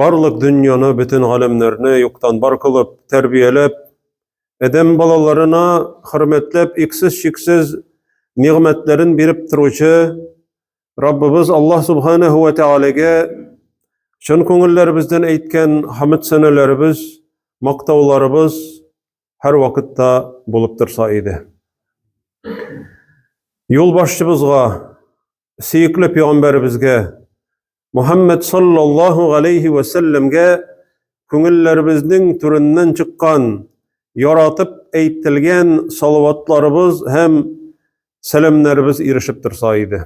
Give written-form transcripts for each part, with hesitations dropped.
Барлык дөньяны, бөтен галәмнәрне юктан бар кылып, тәрбияләп, адәм балаларына хөрмәтләп, иксез-чиксез нигъмәтләрен биреп торучы Раббыбыз Аллаһ Субханаһу ва Тәгаләгә чын күңелләребездән әйткән хамд сәнәләребез, мактауларыбыз һәр вакытта булып торса иде. Юлбашчыбызга, сөекле пәйгамбәребезгә Мухаммед саллаллаһу галәйһи вә сәлләмгә күңелләребезнең түреннән чыккан, яратып әйтелгән салаватларыбыз һәм сәламнәребез ирешеп торса иде.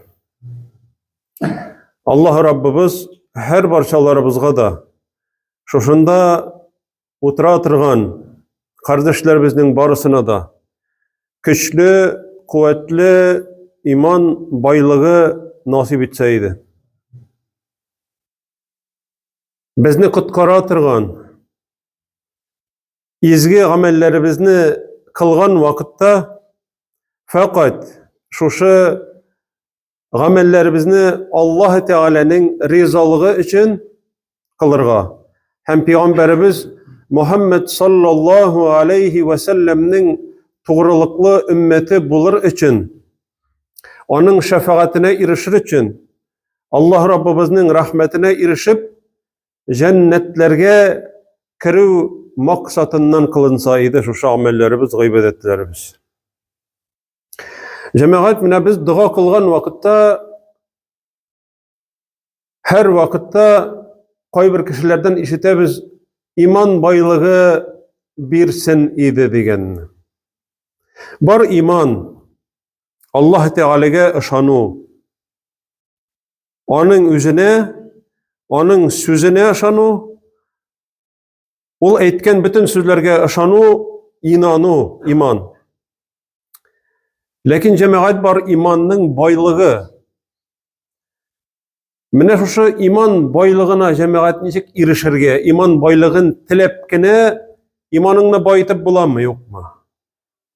Аллаһ Раббыбыз һәр барчаларыбызга да шушында утыра торган кардәшләребезнең барысына да көчле, куәтле иман байлыгы насыйп итсә иде. Безне коткара торган изге гамәлләребезне кылган вакытта фәкать шушы гамәлләребезне Аллаһ Тәгаләнең ризалыгы өчен кылырга һәм пәйгамбәребез Мухаммад саллаллаһу алейхи ва сәлләмнең тугрылыклы өммәте булыр өчен, аның шәфәгатенә ирешер өчен, Аллаһ Раббыбызның рәхмәтенә ирешеп, җәннәтләргә керү максатыннан кылынса иде шушы гамәлләребез, гыйбадәтләребез. Җәмәгать, менә без дога кылган вакытта һәр вакытта кайбер кешеләрдән ишетәбез, иман байлыгы бирсен иде дигәнне. Бар иман, Аллаһ Тәгаләгә ышану, аның үзенә, аның сүзенә ышану, ул әйткән бөтен сүзләргә ышану, инану, иман. Ләкин җәмәгать бар иманның байлыгы. Менә шушы иман байлыгына җәмәгать ничек ирешергә? Иман байлыгын теләп кенә иманыңны баетып буламы, юкмы?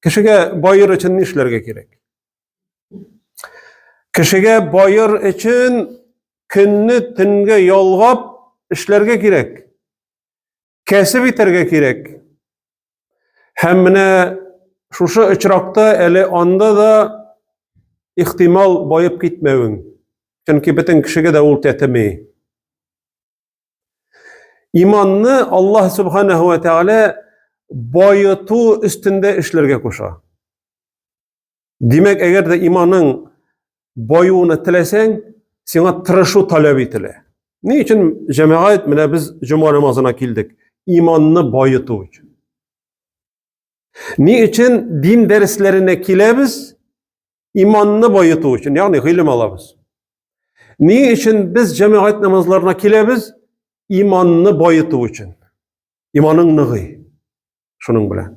Кешегә баер өчен нишләргә кирәк? Кешегә баер өчен көнне төнгә ялгап эшләргә кирәк. Кәсеп итәргә кирәк. Һәм менә шушы очракта әле анда да ихтимал баеп китмәвең. Чөнки бөтен кешегә дә ул тәтеми. Иманны Аллаһ субханаһу ва тааля баету өстендә эшләргә куша. Димәк, әгәр дә иманың баюны теләсәң, сиңа тырышу таләп ителә. Ни өчен җәмәгать менә без җомга намазына килдек? Иманны баету өчен. Ни өчен дин дәресләренә киләбез? Иманны баету өчен, ягъни гыйлем алабыз. Ни өчен без җәмәгать намазларына киләбез? Иманны баету өчен. Иманың ныгый. Шуның белән.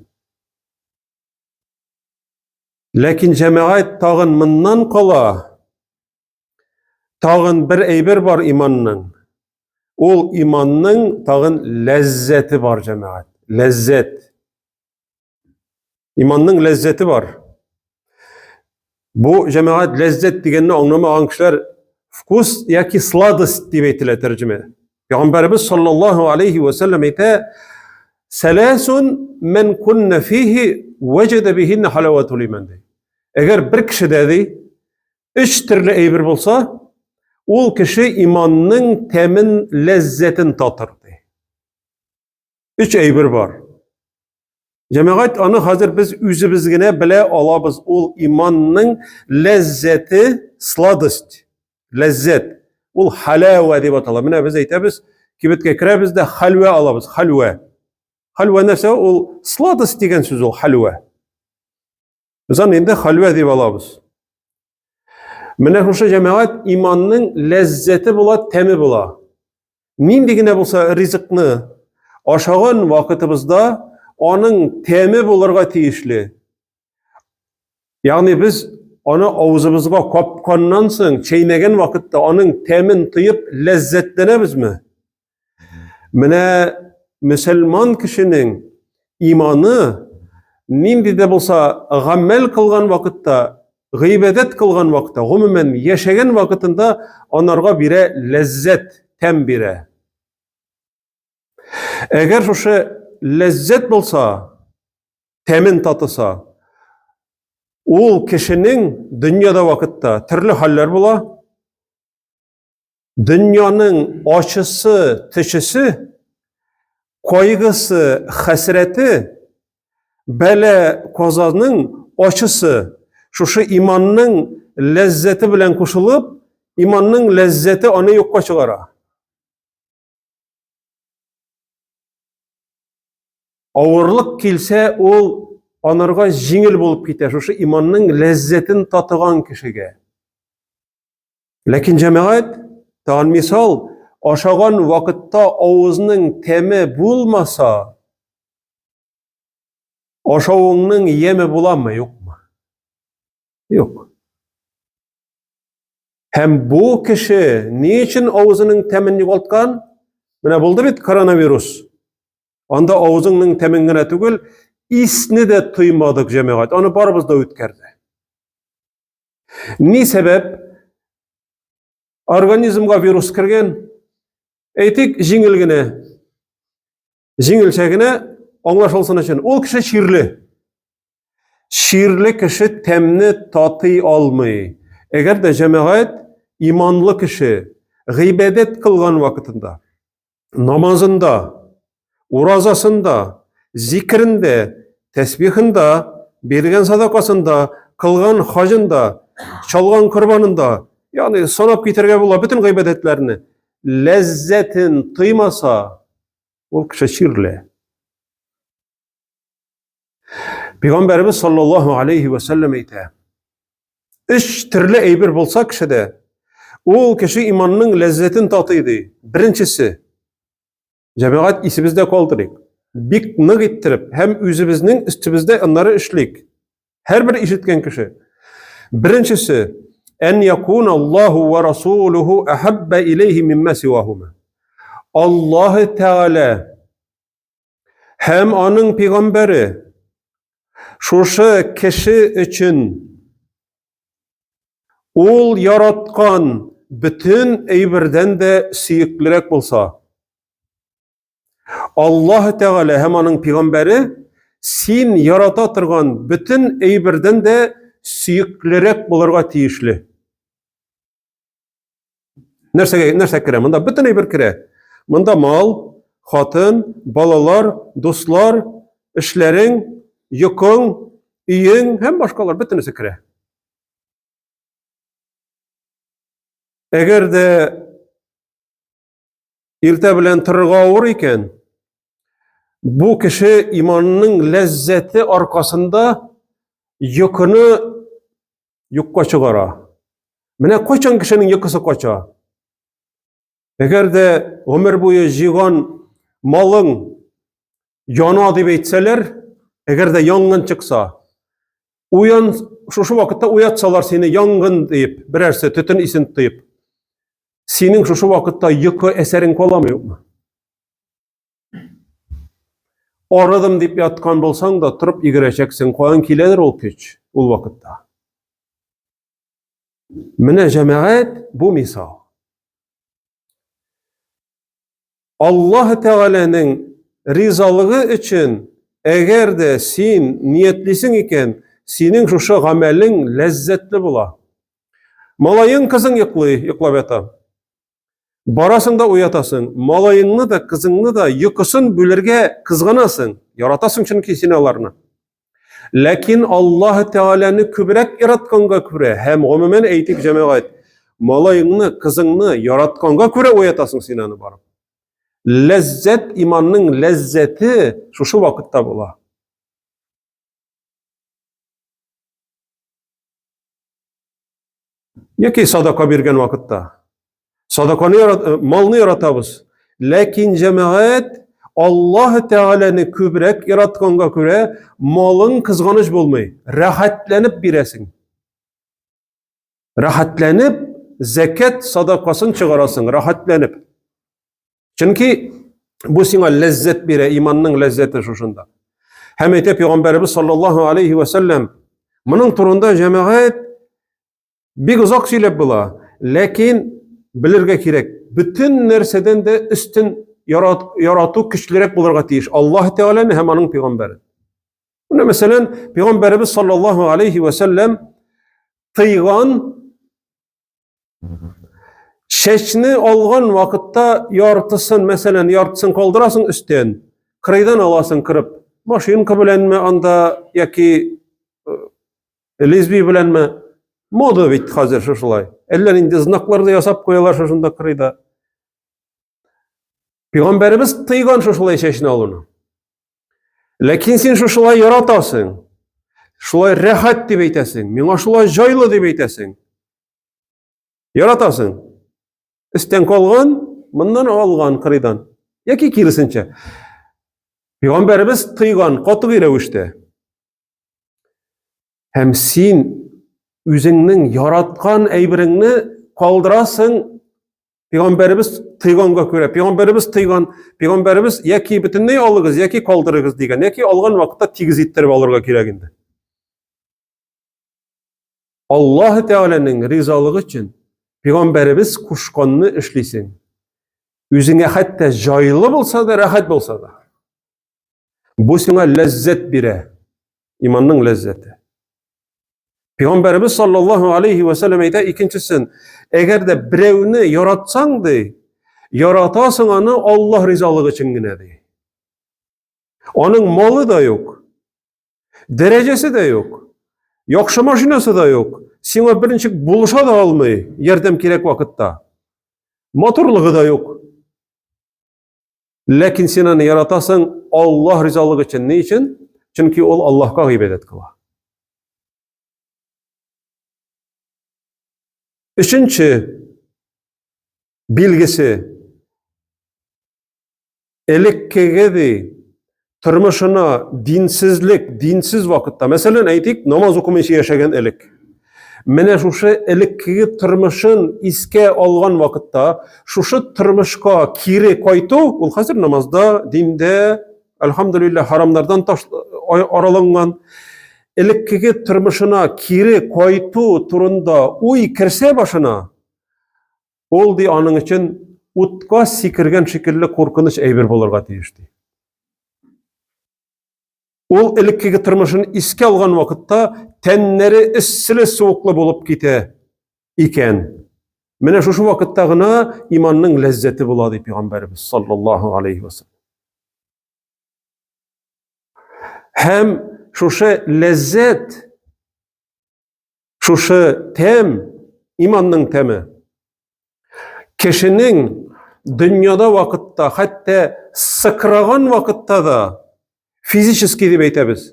Ләкин җәмәгать тагын моннан кала, тагын бер әйбер бар иманның. Ул иманның тагын ләззәте бар, җәмәгать. Ләззәт. Иманның ләззәте бар. Бу җәмәгать ләззәт дигәнне аңламаган кешеләр вкус яки сладость дип әйтелә тәрҗемә. Пәйгамбәребез саллаллаһу алейхи ва сәлләм әйтә, "Сәләсун мен кунна фихи вәҗәдә бихинна халаватул иман" ди. Әгәр бер кешедә ди, өч төрле әйбер булса, ул кеше иманның тәмен, ләззәтен татыр ди. Өч әйбер бар. Җәмәгать аны хәзер без үзебез генә белә алабыз. Ул иманның ләззәте, сладость, ләззәт. Ул халява дип атала. Менә без әйтәбез, кибеткә керәбез дә хәлвә алабыз, хәлвә. Хәлвә нәрсә ул? Сладость дигән сүз ул хәлвә. Без аны инде хәлвә дип алабыз. Менә шушы җәмәгать иманның ләззәте була, тәме була. Нинди генә булса ризыкны ашаган вакытыбызда аның тәме булырга тиешле. Ягъни без аны авызыбызга капканнан соң, чәйнәгән вакытта аның тәмен тоеп ләззәтләнәбезме? Менә мөселман кешенең иманы нинди дә булса гамәл кылган вакытта, гыйбадәт кылган вакытта, гомумән яшәгән вакытында анарга бирә ләззәт, тәм бирә. Әгәр шушы ләззәт булса, тәмен татыса, ул кешенең дөньяда вакытта төрле хәлләр була. Дөньяның ачысы, төчесе, кайгысы, хәсрәте, бәла казаның ачысы шушы иманның ләззәте белән кушылып, иманның ләззәте аны юкка чыгара. Авырлык килсә, ул анарга җиңел булып китә, шушы иманның ләззәтен татыган кешегә. Ләкин җәмәгать, тагын мисал, ашаган вакытта авызның тәме булмаса, ашавыңның яме буламы, юкмы? Юк. Һәм бу кеше ни өчен авызының тәмен югалткан? Менә булды бит коронавирус. Анда авызыңның тәмен генә түгел, исне дә тоймадык җәмәгать. Аны барыбыз да үткәрде. Ни сәбәп? Организмга вирус кергән. Әйтик, җиңел генә. Җиңелчә генә аңлашылсын өчен. Ул кеше чирле. Чирле кеше тәмне татый алмый. Әгәр дә җәмәгать иманлы кеше гыйбадәт кылган вакытында, намазында, уразасында, зикрендә, тәсбихында, биргән садакасында, кылган хаҗында, чалган корбанында, ягъни санап китәргә була бөтен гыйбадәтләрне, ләззәтен тоймаса, ул кеше чирле. Пәйгамбәребез саллаллаһу алейхи ва сәлләм әйтә. Өч төрле әйбер булса кешедә, ул кеше иманның ләззәтен татый ди. Беренчесе, җәмәгать исебездә калдырыйк. Бик нык иттереп һәм үзебезнең өстебездә аннары эшлик. Һәрбер ишеткән кеше. Беренчесе, ән якун Аллаһу ва расулуху ахабба илейхи мимма сивахума. Аллаһ Тәгалә һәм аның пигамбәре шушы кеше өчен ул яраткан бөтен әйбердән дә сөеклерәк булса, Аллаһ Тәгалә һәм аның пигамбәре син ярата торган бөтен әйбердән дә сөеклерәк булырга тиешле. Нәрсәгә нәрсә керә? Монда бөтен әйбер керә. Монда мал, хатын, балалар, дуслар, эшләрең, йокың, өең һәм башкалар бөтенесе керә. Әгәр дә иртә белән торырга авыр икән, бу кеше иманының ләззәте аркасында йокыны юкка чыгара. Менә кайчан кешенең йокысы кача? Әгәр дә гомер буе җыйган малың яна дип әйтсәләр, әгәр дә янгын чыкса, уян, шушы вакытта уятсалар сине янгын дип, берәрсе төтен исен тоеп, синең шушы вакытта йокы әсәрең каламы юкмы? Арыдым дип яткан булсаң да, торып йөгерәчәксең. Каян киләдер ул көч ул вакытта? Менә җәмәгать бу мисал. Аллаһ Тәгаләнең ризалыгы өчен әгәр дә син ниятлисең икән, синең шушы гамәлең ләззәтле була. Малаең, кызың йоклый, йоклап ята. Барасың да уятасың. Малаеңны да, кызыңны да йокысын бүлергә кызганасың. Яратасың чөнки син аларны. Ләкин Аллаһ Тәгаләне күбрәк яратканга күрә һәм гомумән әйтик җәмәгать, малаеңны, кызыңны яратканга күрә уятасың син аны барып. Ләззәт, иманның ләззәте шушы вакытта була. Яки садака биргән вакытта. Садаканы ярат, э, малны яратабыз. Ләкин җәмәгать Аллаһ Тәгаләне күбрәк яратканга күрә, малың кызганыч булмый. Рәхәтләнеп бирәсең. Рәхәтләнеп зәкәт садакасын чыгарасың, рәхәтләнеп. Чөнки бу сиңа ләззәт бирә, иманның ләззәте шушында. Һәм әйтә пәйгамбәребез саллаллаһу алейхи ва сәлләм, моның турында җәмәгать бик озак сөйләп була, ләкин белергә кирәк, бөтен нәрсәдән дә өстен ярату көчлерәк булырга тиеш. Аллаһ Тәгаләне һәм аның пәйгамбәрен. Менә мәсәлән, пәйгамбәребез саллаллаһу алейхи ва сәлләм тыйган чәчне алган вакытта яртысын, мәсәлән, яртысын калдырасың өстән, кырыйдан аласың кырып, машинка беләнме анда яки э, лесби беләнме? Мода бит хәзер шушылай. Әллә нинди знаклар да ясап куялар шушында кырыйда. Пәйгамбәребез тыйган шушылай чәчне алуны. Ләкин син шушылай яратасың. Шулай рәхәт дип әйтәсең. Миңа шулай җайлы дип әйтәсең. Яратасың. Өстән калган, моннан алган кырыйдан. Яки киресенчә. Пәйгамбәребез тыйган катгый рәвештә. Һәм син үзеңнең яраткан әйбереңне калдырасың Пәйгамбәребез тыйганга күрә, пәйгамбәребез тыйган, пәйгамбәребез яки бөтенләй алыгыз, яки калдырыгыз дигән, яки алган вакытта тигез иттереп алырга кирәк инде. Аллаһ Тәгаләнең ризалыгы өчен пәйгамбәребез кушканны эшлисең. Үзеңә хәтта җайлы булса да, рәхәт булса да. Бу сиңа ләззәт бирә. Иманның ләззәте. Пәйгамбәребез саллаллаһу алейхи ва сәлләм әйтә икенчесен, әгәр дә берәүне яратсаң ди, яратасың аны Аллаһ ризалыгы өчен генә ди. Аның малы да юк, дәрәҗәсе дә юк, яхшы машинасы да юк, сиңа берничек булыша да алмый, ярдәм кирәк вакытта. Матурлыгы да юк. Ләкин син аны яратасың Аллаһ ризалыгы өчен. Ни өчен? Чөнки ул Аллаһка гыйбадәт кыла. Өченче билгесе элеккеге ди тормышына динсезлек, динсез вакытта, мәсәлән, әйтик, намаз укымыйча яшәгән элек. Менә шушы элеккеге тормышын искә алган вакытта, шушы тормышка кире кайту, ул хәзер намазда, диндә, әлхәмдүлилләһ, харамнардан араланган, элеккеге тормышына кире кайту турында уй керсә башына, ул ди аның өчен утка сикергән шикелле куркыныч әйбер булырга тиеш ди. Ул элеккеге тормышын искә алган вакытта тәннәре эсселе-суыклы булып китә икән. Менә шушы вакытта гына иманның ләззәте була ди пәйгамбәребез саллаллаһу алейхи ва саллям. Һәм шушы ләззәт, шушы тәм, иманның тәме кешенең дөньяда вакытта, хәтта сыкраган вакытта да, физически дип әйтәбез,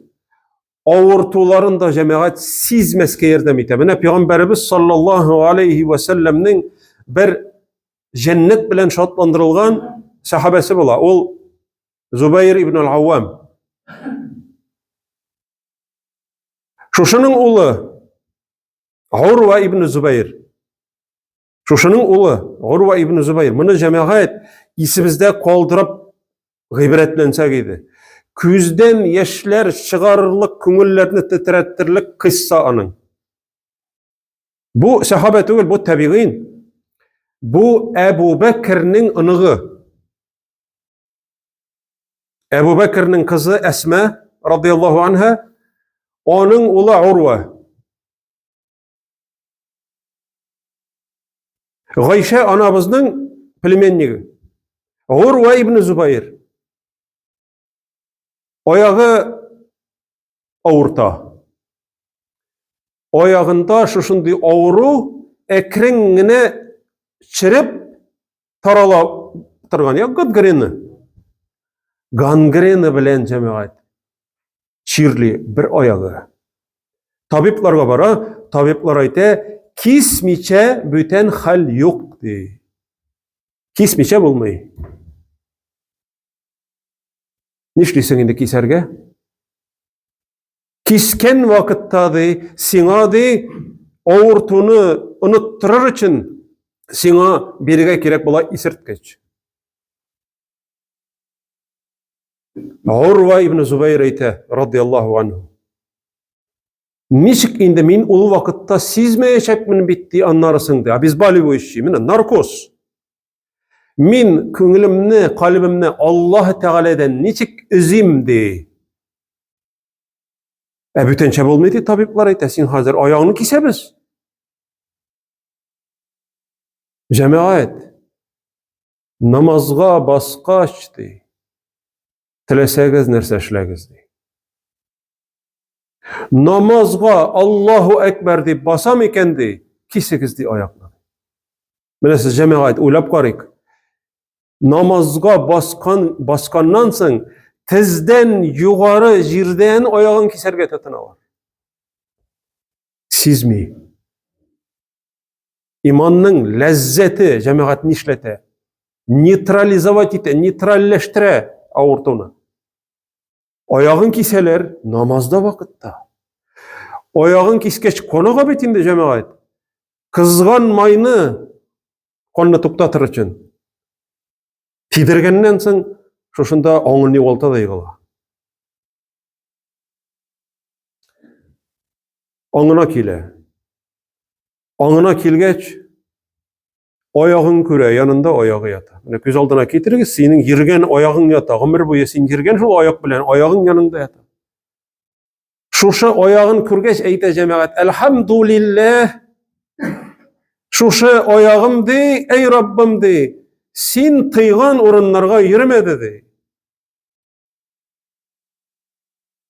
авыртуларын да җәмәгать сизмәскә ярдәм итә. Менә пәйгамбәребез саллаллаһу алейхи ва сәлләмнең бер җәннәт белән шатландырылган сәхабәсе була. Ул Зубайр ибн ал-Аввам. Шушының улы Урва ибн Зубайр. Шушының улы Урва ибн Зубайр. Моны җәмәгать исебездә калдырып гыйбрәтләнсәк иде. Күздән яшьләр чыгарырлык, күңелләрне тетрәтерлек кыйсса аның. Бу сәхабә түгел, бу табигыйн. Бу Әбу Бәкрнең оныгы. Әбу Бәкрнең кызы Әсмә радияллаһу анха, аның улы Урва. Гайшә анабызның племеннигы. Урва ибн Зубайр. Аягы авырта. Аягында шушындый авыру әкрен генә череп тарала торган. Я гангрена. Гангрена белән җәмәгать чирли бер аягы. Табибларга бара, табиблар әйтә, кисмичә бүтән хәл юк ди. Кисмичә булмый. Нишлисең инде кисәргә? Кискән вакытта ди, сиңа ди, авыртуны оныттырыр өчен сиңа бирергә кирәк була исерткеч. Урва ибн Зубайр әйтә, радияллаһу анһу. Ничек инде мин ул вакытта сизмәячәкмен бит ди аннарысын ди, обезболивающий, менә наркоз. Мин күңелемне, калебемне Аллаһ Тәгаләдән ничек өзим ди. Ә бүтәнчә булмый ди табиблар әйтә, син хәзер аягыңны кисәбез. Җәмәгать намазга баскач ди, теләсәгез нәрсә эшләгез ди. Намазга Аллаһу әкбәр дип басам икән ди, кисегез ди аякны. Менә сез җәмәгать уйлап карыйк. Намазга баскан басканнан соң тездән югары җирдән аягын кисәргә тотыналар. Сизми. Иманның ләззәте җәмәгать нишләтә? Нейтрализовать итә, нейтральләштерә авыртуны. Аягын кисәләр намазда вакытта. Аягын кискәч конага бит инде җәмәгать. Кызган майны канны туктатыр өчен. Тидергәннән соң шушында аңын югалта да егыла. Аңына килә. Аңына килгәч, аягын күрә, янында аягы ята. Менә күз алдына китерегез, синең йөргән аягың ята. Гомер буе син йөргән шул аяк белән, аягың яныңда ята. Шушы аягын күргәч әйтә җәмәгать, әлхәмдулилләһ. Шушы аягым ди, әй Раббым ди, син тыйган урыннарга йөрмәде ди.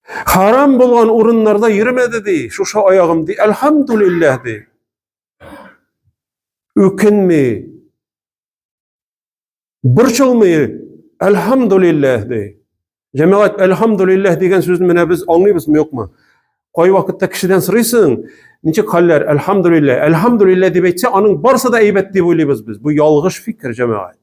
Харам булган урыннарда йөрмәде ди, шушы аягым ди, әлхәмдулилләһ ди. Үкенми, борчылмый, әлхәмдулилләһ ди. Җәмәгать, әлхәмдулилләһ дигән сүзне менә без аңлыйбызмы, юкмы? Кай вакытта кешедән сорыйсың, ничек хәлләр, әлхәмдулилләһ, әлхәмдулилләһ дип әйтсә, аның барысы да әйбәт дип уйлыйбыз без. Бу ялгыш фикер, җәмәгать.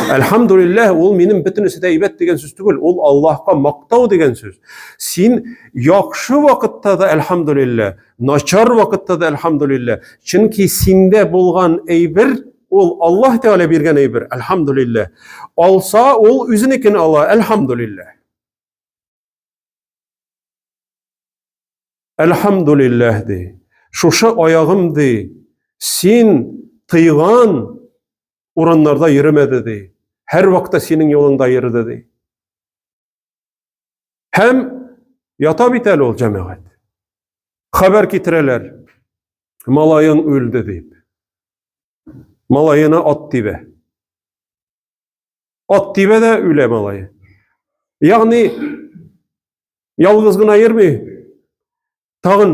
Әлхәмдулилләһ, ул минем бөтенесе дә әйбәт дигән сүз түгел, ул Аллаһка мактау дигән сүз. Син яхшы вакытта да әлхәмдулилләһ, начар вакытта да әлхәмдулилләһ. Чөнки синдә булган әйбер ул Аллаһ Тәгалә биргән әйбер, әлхәмдулилләһ. Алса, ул үзенекен ала, әлхәмдулилләһ. Әлхәмдулилләһ ди. Шушы аягым ди, син тыйган урыннарда йөрмәде ди. Һәр вакытта синең юлыңда йөрде ди. Һәм ята бит әле ул җәмәгать. Хәбәр китерәләр. Малаең үлде дип. Малаена ат тибә. Ат тибә дә үлә малае. Ягъни ялгыз гына йөрми. Тагын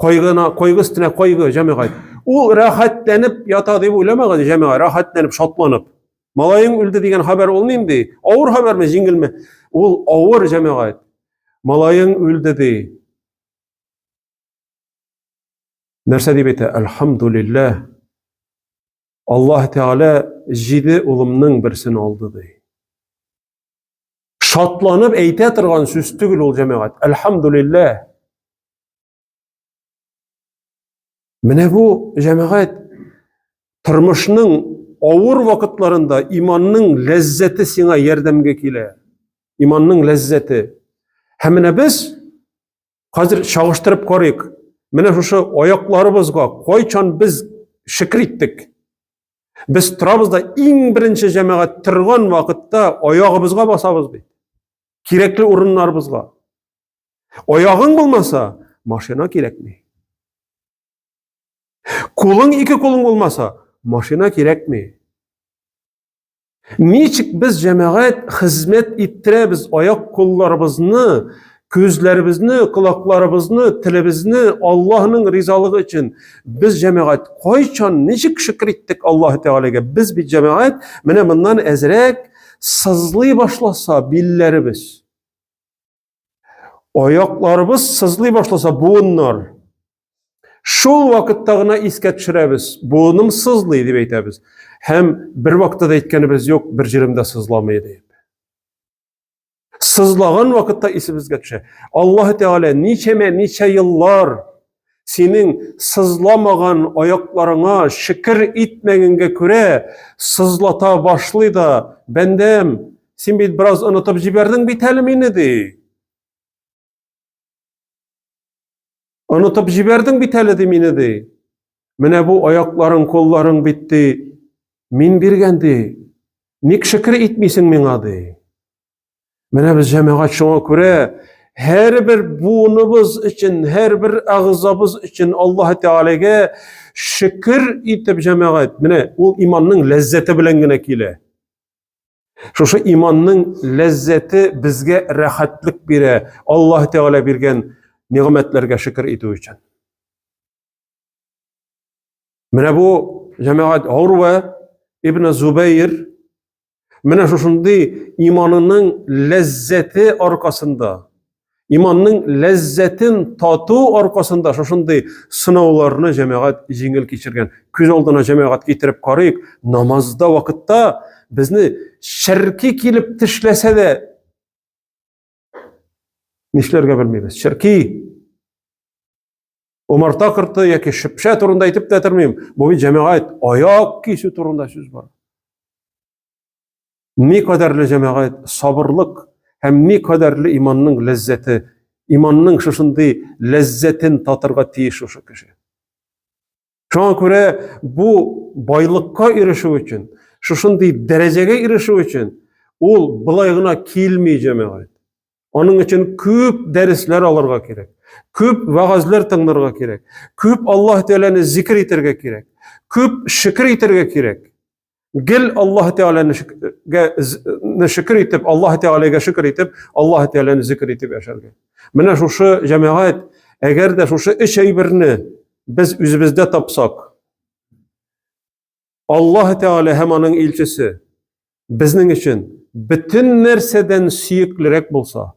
кайгына, кайгы өстенә кайгы, җәмәгать. Ул рәхәтләнеп ята дип уйламагыз, җәмәгать, рәхәтләнеп, шатланып. Малаең үлде дигән хәбәр ул нинди? Авыр хәбәрме, җиңелме? Ул авыр, җәмәгать. Малаең үлде ди. Нәрсә дип әйтә? Әлхәмдулилләһ. Аллаһ Тәгалә җиде улымның берсен алды ди. Шатланып әйтә торган сүз түгел ул җәмәгать. Әлхәмдулилләһ. Менә бу җәмәгать тормышның авыр вакытларында иманның ләззәте сиңа ярдәмгә килә. Иманның ләззәте. Һәм менә без хәзер чагыштырып карыйк. Менә шушы аякларыбызга кайчан без шөкер иттек? Без торабыз да иң беренче җәмәгать торган вакытта аягыбызга басабыз бит. Кирәкле урыннарыбызга. Аягың булмаса, машина кирәкми. Кулың ике кулың булмаса, машина кирәкми. Ничек без җәмәгать хезмәт иттерәбез аяк кулларыбызны, күзләребезне, колакларыбызны, телебезне Аллаһның ризалыгы өчен. Без җәмәгать кайчан ничек шөкер иттек Аллаһ Тәгаләгә? Без бит җәмәгать менә моннан әзрәк сызлый башласа билләребез. Аякларыбыз сызлый башласа, буыннар. Шул вакытта гына искә төшерәбез. Буыным сызлый дип әйтәбез. Һәм бер вакытта да әйткәнебез юк, бер җирем дә сызламый дип. Сызлаган вакытта исебезгә төшә. Аллаһ Тәгалә ничәмә ничә еллар синең сызламаган аякларыңа шөкер итмәгәнгә күрә сызлата башлый да, бәндәм, син бит бераз онытып җибәрдең бит әле мине, ди. Онытып җибәрдең бит әле, ди мине, ди. Менә бу аякларың, кулларың бит, ди. Мин биргән ди. Ник шөкер итмисең миңа ди. Менә без җәмәгать шуңа күрә һәрбер буыныбыз өчен, һәрбер әгъзабыз өчен Аллаһ Тәгаләгә шөкер итеп җәмәгать, менә ул иманның ләззәте белән генә килә. Шушы иманның ләззәте безгә рәхәтлек бирә, Аллаһ Тәгалә биргән нигъмәтләргә шөкер итү өчен. Менә бу җәмәгать Урва ибн Зубәйр менә шушындый иманының ләззәте аркасында, иманның ләззәтен тату аркасында шушындый сынауларны җәмәгать җиңел кичергән. Күз алдына җәмәгать китереп карыйк, намазда вакытта безне черки килеп тешләсә дә нишләргә белмибез. Черки Умарта корты яки шөпшә турында әйтеп тә тормыйм. Бу бит җәмәгать аяк кисү турында сүз бар. Ни кадәрле җәмәгать сабырлык һәм ни кадәрле иманның ләззәте, иманның шушындый ләззәтен татырга тиеш шушы кеше. Шуңа күрә бу байлыкка ирешү өчен, шушындый дәрәҗәгә ирешү өчен ул былай гына килми җәмәгать. Аның өчен күп дәресләр алырга кирәк. Күп вәгазьләр тыңларга кирәк. Күп Аллаһ Тәгаләне зикр итәргә кирәк. Күп шөкер итәргә кирәк. Гел Аллаһ Тәгаләне шөкер итеп, Аллаһ Тәгаләгә шөкер итеп, Аллаһ Тәгаләне зикр итеп яшәргә. Менә шушы җәмәгать, әгәр дә шушы өч әйберне без үзебездә тапсак, Аллаһ Тәгалә һәм аның илчесе безнең өчен бөтен нәрсәдән сөеклерәк булса,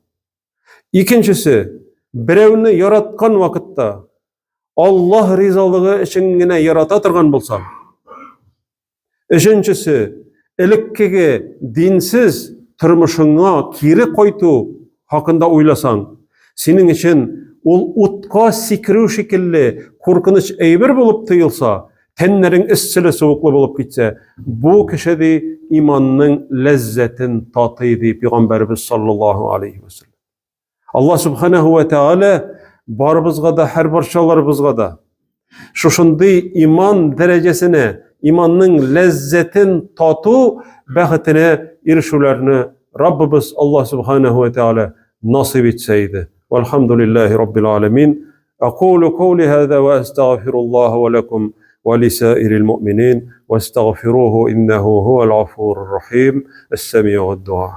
икенчесе, берәүне яраткан вакытта Аллаһ ризалыгы өчен генә ярата торган булсаң, өченчесе, элеккеге динсез тормышыңа кире кайту хакында уйласаң, синең өчен ул утка сикерү шикелле куркыныч әйбер булып тоелса, тәннәрең эсселе-суыклы булып китсә, бу кеше ди иманның ләззәтен татый ди пәйгамбәребез саллаллаһу алейхи ва саллям. Аллаһ субханаһу ва тааля барыбызга да, һәр барчаларыбызга да шушындый иман дәрәҗәсенә, иманның ләззәтен тату бәхетенә ирешүләрне Раббыбыз Аллаһ субханаһу ва тааля насыйп итсә иде. Вальхамдулиллахи раббил аламин. أقول قولي هذا وأستغفر الله ولكم ولسائر المؤمنين واستغفروه إنه هو الغفور الرحيم السميع الدعاء.